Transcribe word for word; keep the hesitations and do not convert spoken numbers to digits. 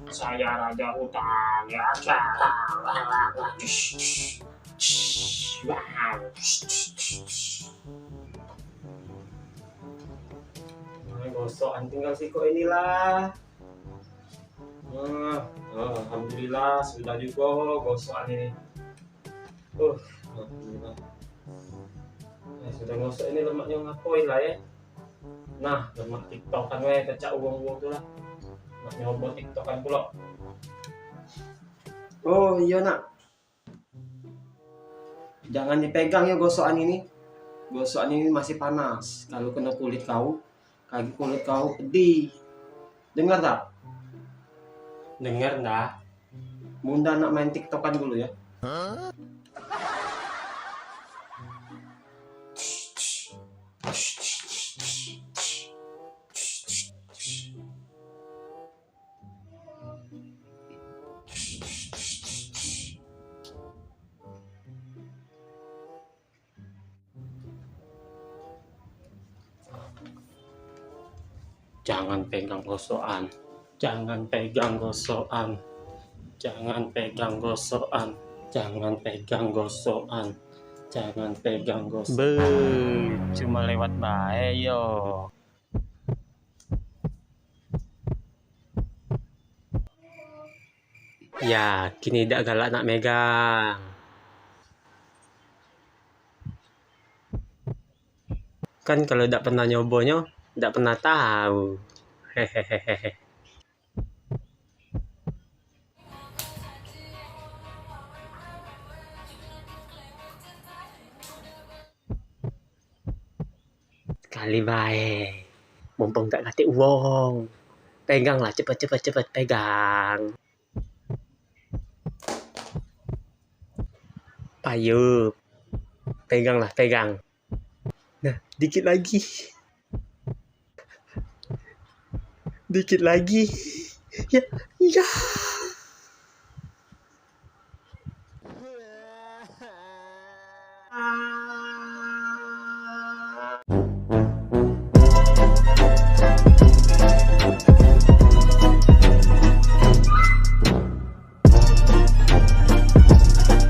Saya raja hutan, ya. Nah, gosokan tinggal sikok inilah. Nah, alhamdulillah sudah juga gosokan ini. Uh, alhamdulillah. Nah, sudah gosok ini lemaknya ngapoi lah ya. Nah, lemak tiktokan weh, kecak uwong-uwong tu lah. Nak nyoba tiktokan pulo. Oh, iya, Nak. Jangan dipegang ya gosokan ini. Gosokan ini masih panas. Kalau kena kulit kau, kaki kulit kau pedih. Dengar tak? Dengar, Nak. Bunda nak main tiktokan dulu ya. Jangan pegang gosokan. Jangan pegang gosokan. Jangan pegang gosokan. Jangan pegang gosokan. Jangan pegang gosokan. Be, cuma lewat bae yo. Ya, kini dak galak nak megang. Kan kalau dak pernah nyobonyo, dak pernah tahu. Hehehe. Sekali bae. Mumpung dak katek uwong. Peganglah, cepet, cepet, cepet, pegang. Payo. Peganglah, pegang. Nah, dikit lagi. Dikit lagi. Ya, ya.